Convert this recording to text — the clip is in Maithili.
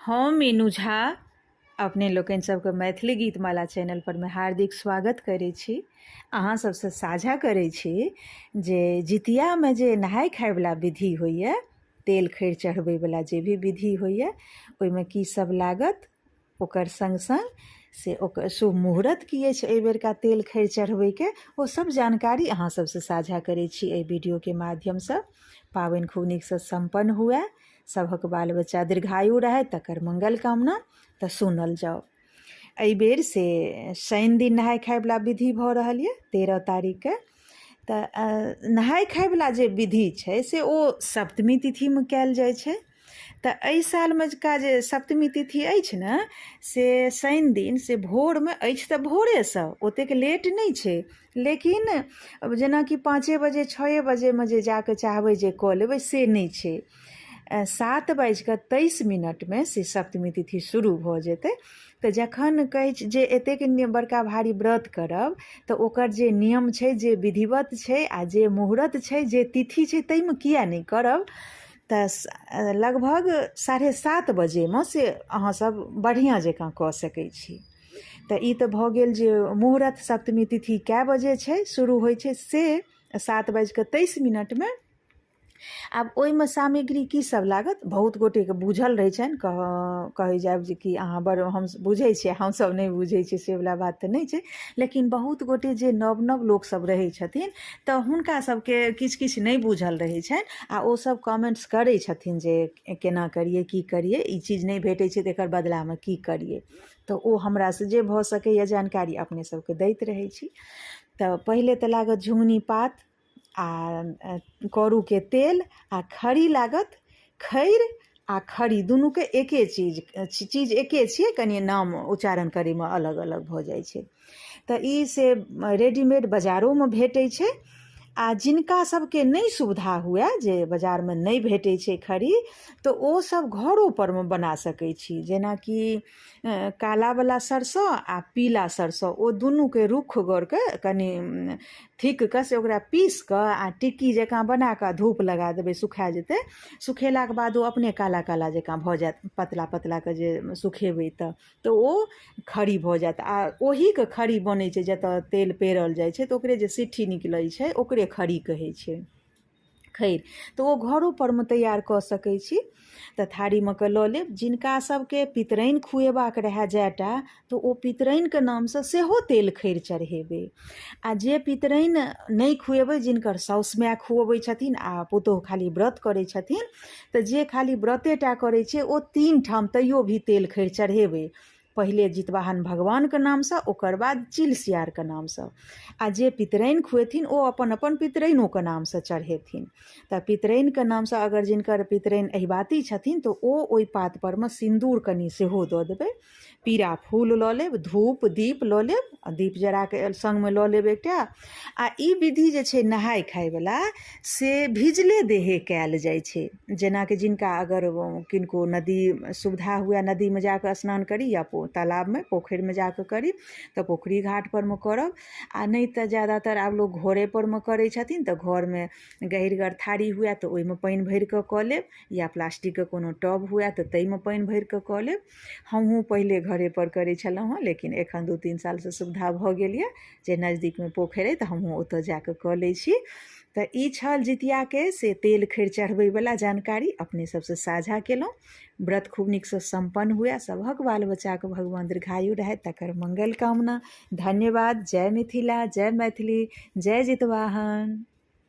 हम मीनू झा अपने लोकनि सबके मैथिली गीतमाला चैनल पर मे हार्दिक स्वागत करै छी। अहाँ सबसँ साझा करै छी जे जितियामे जे नहाय खायवला विधि होइए, तेल खैर चढ़बैवला जे भी विधि होइए, ओहिमे की सब लागत, ओकर सङ्ग सङ्ग से ओकर शुभ मुहूर्त की अछि एहि बेरका तेल खैर चढ़बैके, ओ सब जानकारी अहाँ सबसँ साझा करै छी एहि वीडियोके माध्यमसँ। पाबनि खूब नीकसँ सम्पन्न हुए, सभक बाल बच्चा दीर्घायु रहै, तकर मंगल कामना। तऽ सुनल जाउ। एहि बेर से शनि दिन नहाय खायवला विधि भऽ रहल यऽ 13 तारीखके। तऽ नहाय खायवला जे विधि छै से ओ सप्तमी तिथिमे कयल जाइ छै। तऽ एहि सालमे का जे सप्तमी तिथि अछि ने, से शनि दिन से भोरमे अछि, तऽ भोरेसँ ओतेक लेट नहि छै, लेकिन जेनाकि 5 बजे 6 बजेमे जे जाकऽ चाहबै जे कऽ लेबै से नहि छै। 7 बाजिकऽ 23 मिनटमे से सप्तमी तिथि शुरू भऽ जेतै। तऽ जखन कहै छै जे एतेक बड़का भारी व्रत करब, तऽ ओकर जे नियम छै, जे विधिवत छै आ जे मुहूर्त छै, जे तिथि छै, ताहिमे किए नहि करब? तऽ लगभग 7:30 बजेमे से अहाँ सब बढ़िआँ जकाँ कऽ सकै छी। तऽ ई तऽ भऽ गेल जे मुहूर्त सप्तमी तिथि कए बजे छै, शुरू होइ छै से 7 बाजिकऽ 23 मिनटमे। आब ओहिमे सामग्री की सब लागत, बहुत गोटेके बूझल रहै छनि, कहै जायब जे कि अहाँ बड़ हम बुझै छियै, हमसब नहि बुझै छियै, से वला बात तऽ नहि छै। लेकिन बहुत गोटे जे नव नव लोकसब रहै छथिन, तऽ हुनका सबके किछु किछु नहि बूझल रहै छनि आ ओसब कमेंट्स करै छथिन जे केना करियै, की करियै, ई चीज नहि भेटै छै तऽ एकर बदलामे की करियै। तऽ ओ हमरासँ जे भऽ सकैए जानकारी अपने सबके दैत रहै छी। तऽ पहिले तऽ लागत झुङ्गनी पात आ करूके तेल आ खरी लागत। खैर आ खरी दुनूके एके चीज, चीज एके छियै, कनि नाम उच्चारण करैमे अलग अलग भऽ जाइ छै। तऽ ई से रेडीमेड बजारोमे भेटै छै आ जिनका सबके नहि सुविधा हुए जे बजारमे नहि भेटै छै खरी, तऽ ओ सब घरोपर मे बना सकै छी। जेनाकि कालावला सरसो आ पीला सरसो, ओ दुनूके रुख गरके कनि थिक कऽ से ओकरा पीस कऽ आ टिक्की जकाँ बना कऽ धूप लगा देबै, सुखा जेतै। सुखेलाके बाद ओ अपने काला काला जकाँ भऽ जायत, पतला पतलाके जे सुखेबै तऽ ओ खरी भऽ जायत। आ ओहीके खरी बनै छै जतऽ तेल पेरल जाइ छै, तऽ ओकरे जे सिट्ठी निकलै छै ओकरे खरी कहै छै, खैर। तऽ ओ घरोपर मे तैयार कऽ सकै छी। तऽ थारीमे कऽ लऽ लेब। जिनका सबके पितराइन खुएबाक रहए जाएटा, तऽ ओ पितराइनके नामसँ सेहो तेल खैर चढ़ेबै। आ जे पितराइन नहि खुएबै, जिनकर साउस माय खुअबै छथिन आ पुतोहु खाली व्रत करै छथिन, तऽ जे खाली व्रते टा करै छै ओ 3 ठाम तैयो भी तेल खैर चढ़ेबै। पहिले जितवाहन भगवानके नामसँ, ओकर बाद चिल सियारके नामसँ, आ जे पितराइन खुएथिन ओ अपन अपन पितराइनोके नामसँ चढ़ेथिन। तऽ पितराइनके नामसँ अगर जिनकर पितराइन अहिबाती छथिन, तऽ ओ ओहि पात परमे सिन्दूर कनि सेहो दऽ देबै। पीरा फूल लऽ लेब, धूप दीप लऽ लेब आ दीप जराके सङ्गमे लऽ लेब एकटा। आ ई विधि जे छै नहाय खायवला, से भिजले देहे कयल जाइ छै। जेनाकि जिनका अगर किनको नदी सुविधा हुए, नदीमे जाकऽ स्नान करी या तालाबमे पोखरिमे जाकऽ करी, तऽ पोखरि घाट परमे करब। आ नहि तऽ ज्यादातर आब लोक घरे परमे करै छथिन, तऽ घरमे गहीरगर थारी हुए तऽ ओहिमे पानि भरिकऽ कऽ लेब, या प्लास्टिकके कोनो टब हुए तऽ ताहिमे पानि भरिकऽ कऽ लेब। हमहूँ पहिले घरेपर करै छलहुँ हँ, लेकिन एखन 2-3 सालसँ सुविधा भऽ गेल यऽ जे नजदीकमे पोखरि अइ, तऽ हमहूँ ओतऽ जाकऽ कऽ लै छी। तऽ ई छल जितियाके से तेल खैर चढ़बैवला जानकारी अपने सबसँ साझा केलहुँ। व्रत खूब नीकसँ सम्पन्न हुए, सभक बाल बच्चाके भगवान दीर्घायु रहथि, तकर मंगल कामना। धन्यवाद। जय मिथिला, जय मैथिली, जय जितवाहन।